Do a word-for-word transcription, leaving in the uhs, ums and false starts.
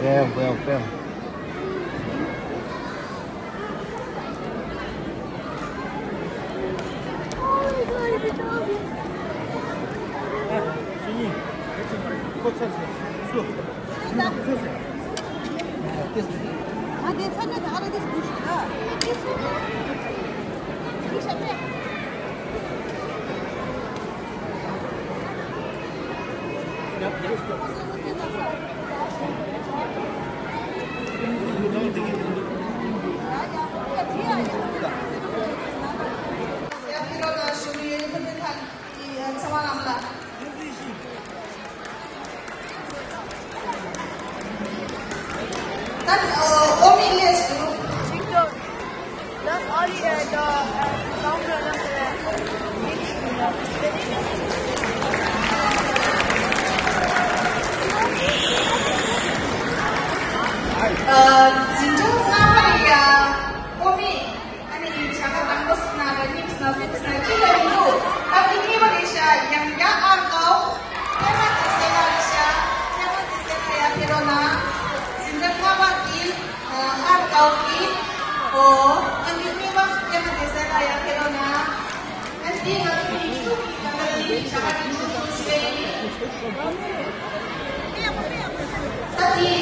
不要，不要，不要。འཛིན་གྲྭ་ལྔ་པ་ཡ། ཨོ་མི། ཨ་ནི་བྱ་དགའ་དང་པོ་ཟེར་ན་རེད། གཉིས་ཟེར་ན་གསུམ་ཟེར་ན་གཅིག་ལ་མི་འདུག་ཨ་ནི་གཉིས་པ་རེད་ཤག་ཡང་བསྐྱར་ཨར་ཀའོ། ཐེ་མ་དེ་སེ་ལ་རེད་ཤག་ཐེ་མ་དེ་སེ་ལ་ཡ་ཕེ་རོ་ན། འཛིན་གྲྭ་ལྔ་པ་དེ་ཨར་ཀའོ་གི། ཨོ། ཨ་ནི་གཉིས་པ་ཐེ་མ་དེ་སེ་ལ་ཡ་ཕེ་རོ་ན། ཨ་ནི་དེ་ང་ཚོ་ཡིག་གཟུགས་ཀྱི་ད་ལྟ་དེ་བྱ་དགའ་དེ་ཚོ་ཞུ་ཡ་ཡིན། ད་དེ།